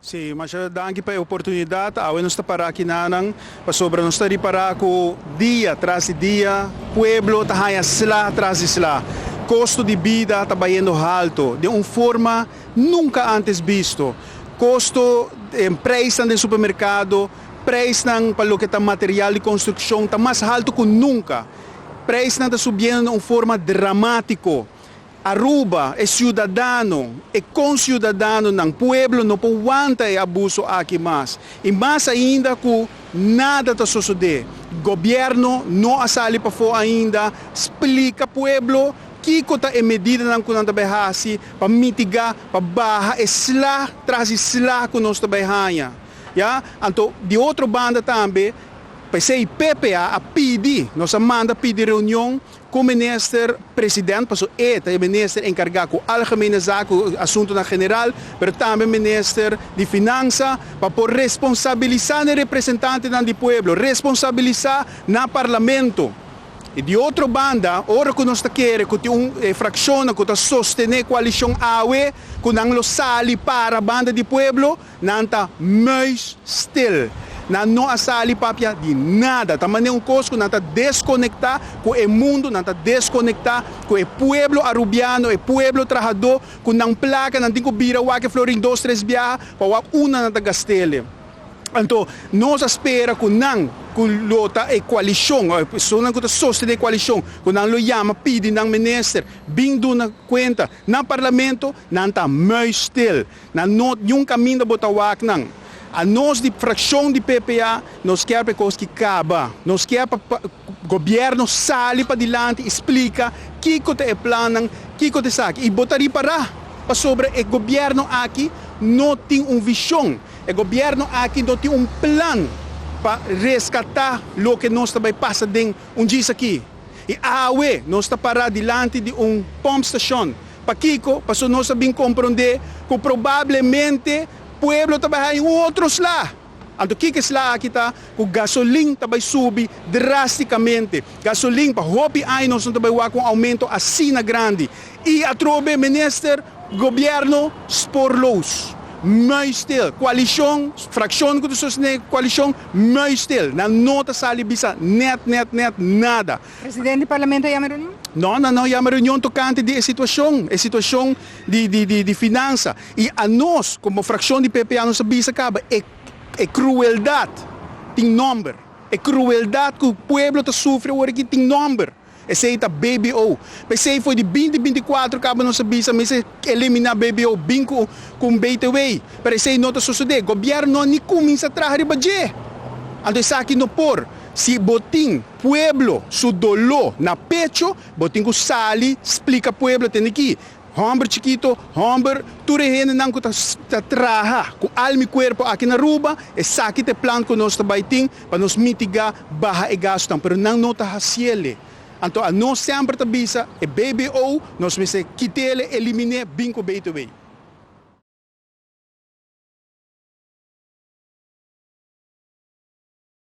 Si, masha danki pa e oportunidat. Awe nos ta para aki nanan pasobra nos ta ripará ku dia tras di dia pueblo ta haña sla tras di sla. Kosto di bida ta bayendo halto den un forma nunka ántes bisto. Kosto, preisnan den supermerkado, preisnan pa loke ta material di konstrukshon ta mas halto ku nunka. Preisnan ta subiendo na un forma dramátiko. Aruba, e ciudadano, e conciudadanonan, pueblo no por wanta e abuso aki mas. Y mas ainda cu nada ta sosode. Gobierno no a sali pafo ainda splica pueblo kico ta e medidanan cu nan ta bay haci pa mitiga, pa baha e sla tras di sla cu nos ta bay haña. Ya, anto di otro banda tambe, p'esey PPA a pidi, nos a manda pidi reunion Ku minister president, paso e ta e minister enkargá ku algemene zaak, ku asuntunan general, pero tambe minister di finansa, pa por responsabilisá na e representantenan di pueblo, responsabilisá na parlamento. I di otro banda, ora ku nos ta kere ku tin un frakshonnan ku ta sostené koalishon awe, ku nan lo sali para banda di pueblo, Nan ta muis stil. Nan no a sali papia di nada. Ta manera un kos ku nan ta deskonektá ku e mundu, nan ta deskonektá ku e pueblo arubiano, e pueblo trahadó, ku nan plaka nan tin ku bira wak e florin dos tres biaha pa wak unda nan ta gast'el. Anto nos a spera ku nan ku lo ta e koalishon, e personanan ku ta sostené e koalishon, ku nan lo yama pidi nan minister bin duna kuenta na parlamento, nan ta muis stil. Nan no niun kaminda bo ta wak nan. A nos di frakshon di PPA nos kier pa e kos ki kaba. Nos kier pa gobièrnu sali padilanti i splika kiko ta e plannan, kiko ta esaki. I bo ta ripará pasobra e gobièrnu aki no tin un vishon, e gobièrnu aki no tin un plan pa reskatá loke nos ta bai pasa den un djis aki. I awe nos ta pará dilanti di un pòmpstashon. Pakiko? Pasobra nos a bin komprondé ku probablemente pueblo ta bai haña un otro sla. Anto kiko e sla aki ta? Ku gasolin ta bai subi drástikamente. Gasolin pa hopi aña nos no ta bai wak un oumento asina grandi. I atrobe minister, gobièrnu spoorloos. Muisstil. Koalishon, frakshon ku ta sostené koalishon, muisstil. Nan no ta sali bisa nèt nèt nèt nada. Presidente di parlamento a yama reunion? No, nan no yama reunion tokante di e situashon, e situashon di di di di finansa. I anos komo frakshon di PPA nos a bisa kaba e e krueldat tin nòmber. E krueldat ku pueblo ta sufri awor aki tin nòmber. Esei ta BBO. P'esei for di binti 24 kaba nos a bisa mester eliminá BBO bin ku ku un BTW. Pero esei no ta sosodé. Gobièrnu no a ni kuminsá traha riba dje. Anto esaki no por. Si bo tin pueblo su doló na pecho, bo tin ku sali splika pueblo tende ki hòmber chikito, hòmber, tur e hendenan ku ta ta traha ku alma i kuerpo aki na Aruba, esaki ta e plan ku nos ta bai tin pa nos mitigá baha e gastunan, pero nan no ta hasiele. Anto anos semper ta bisa e BBO nos mester kit'ele, elimin'é, bin ku BTW.